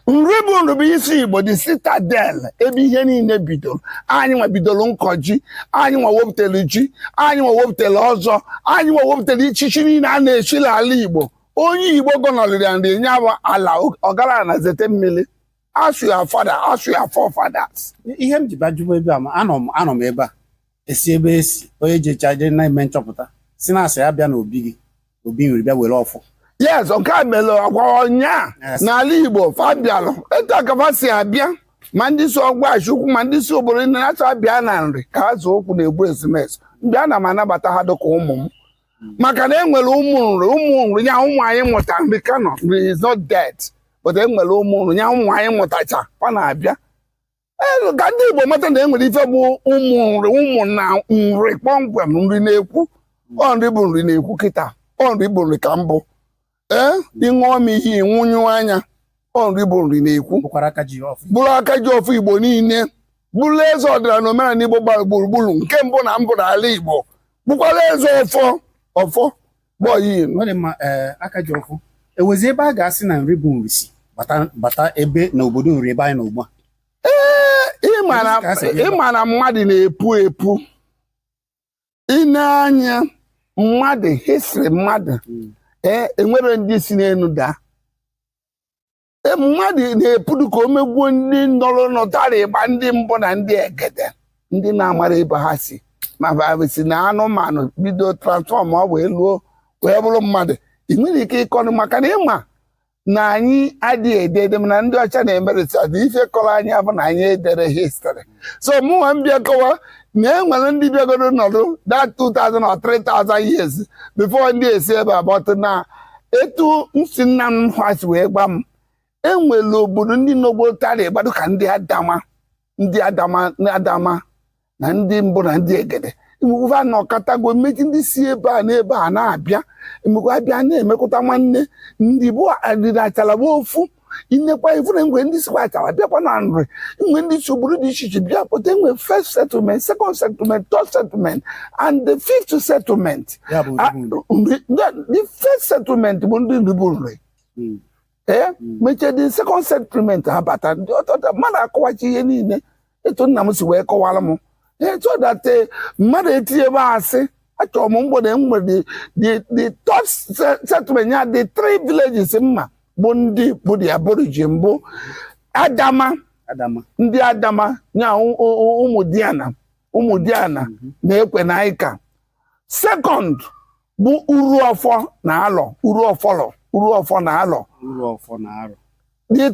Nri bụ nri bụ isi Igbo, the citadel ebe ihe niile bidoro. Anyị nwa bidoro nkọ ji, anyị nwa wepụtara ji, anyị nwa wepụtara ọzọ, anyị nwa wepụtara ichichi niile a na-echi n'ala Igbo. Onye Igbo gọnọrịrị ya nri nye bụ ala ọgara na zete mmiri. Ask your father, ask your forefathers. Ihe m ji bajụba ebe a, ma anọ m ebe a esi ebe esi onye jecha je na-eme nchọpụta si na asị ya bịa n'obi gị, obi nri, bịa were ọfọ. Yes, nke a mere ọgwa ọnya. N'ala Igbo fabialụ etu akafa si abịa, ma ndị si ọgwachi ukwu, ma ndị si obodo niile na-achọ abịa na nri ka ha zụọ okwu na-egbu ezumezu. Mgbe ana m anabata ha dịka ụmụ m, maka na enwere ụmụ nri, ụmụ nri ya ụmụ anyị mụta. Nri ka nọ, nri is not dead, but enwere ụmụ nri ya ụmụ anyị mụtacha fa na-abịa. Ee, ka ndị Igbo mata na enwere ife bụ ụmụ nri, ụmụ na nri kpọmkwem. Nri na-ekwu, ọ nri bụ nri na-ekwu kịta, ọ nri bụ nri ka mbụ. Ee, ịṅụọ m ihe ịnwụnyụ anya, ọ nri bụ nri na-ekwu. Bụkwara aka ji ọfọ. Bụrụ aka ji ọfọ Igbo niile, bụrụ eze ọdịnala na omenala Igbo gbara gburugburu, nke mbụ na mbụ n'ala Igbo, bụkwara eze ọfọ, ọfọ gbọyi. Ọ dị mma. Ee, aka ji ọfọ, ewezi ebe a ga-asị na nri bụ nri si bata ebe na obodo nri ebe anyị nọ ugbu a? Ịma na Ka a si bịa ebe a. Ịma na mmadụ na-epu epu. Ine anya mmadụ, history mmadụ, ee, enwere ndị si n'elu daa. Ee, mmadụ na-epudu ka o megbuo ndị nọrọ nọtara ịgba, ndị mbụ na ndị egede, ndị na-amara ebe ha si, ma ha si na anụmanụ bido transform ọ wee luo wee bụrụ mmadụ. Ị nwere ike ịkọrọ maka na ịma na anyị adịghị ede ede, mana ndị ọcha na-eme research. Ife kọrọ anyị bụ na anyị edere history. So mụnwa m bịa kọwa na e nwere ndị bịagoro nọdụ that 2000 or 3000 years before ndị esi ebe a. But na etu nsi nna m ha si wee gba m, enwere obodo ndị nọgbo tara ịgbado ka ndị Adama, ndị Adama, Adama na ndị mbụ na ndị egede emekwa nọkọtago mmechi ndị si ebe a na ebe a na-abịa emekwa abịa na-emekọta nwanne. Ndị bụ adịrị achala bụ ofu. Inekwa ifu na ngwe ndị sikwa achala bịakwa na nri, nwe ndị si obodo dị iche iche bịa pụta. Enwe first settlement, second settlement, third settlement and the fifth settlement. Ya bụ Ah, nri bụ nri. The first settlement bụ ndị nri bụ nri. Ee, mechie the second settlement, ha bata ndị ọtọtọ. Mmadụ akọwachi ihe niile etu nna m si wee kọwara m. Ee, so that mmadụ etinyebe asị achọrọ m mgbede nwere the third settlement ya, the three villages mma bụ ndị bụ the aborigine mbụ, Adama. Adama. Ndị Adama nya ụmụ Diana, ụmụ Diana na-ekwe na ịka. Second bụ Uru Ọfọ na Alọ, Uru Ọfọlọ, Uru Ọfọ na Alọ. Uru ọfọ na arụ.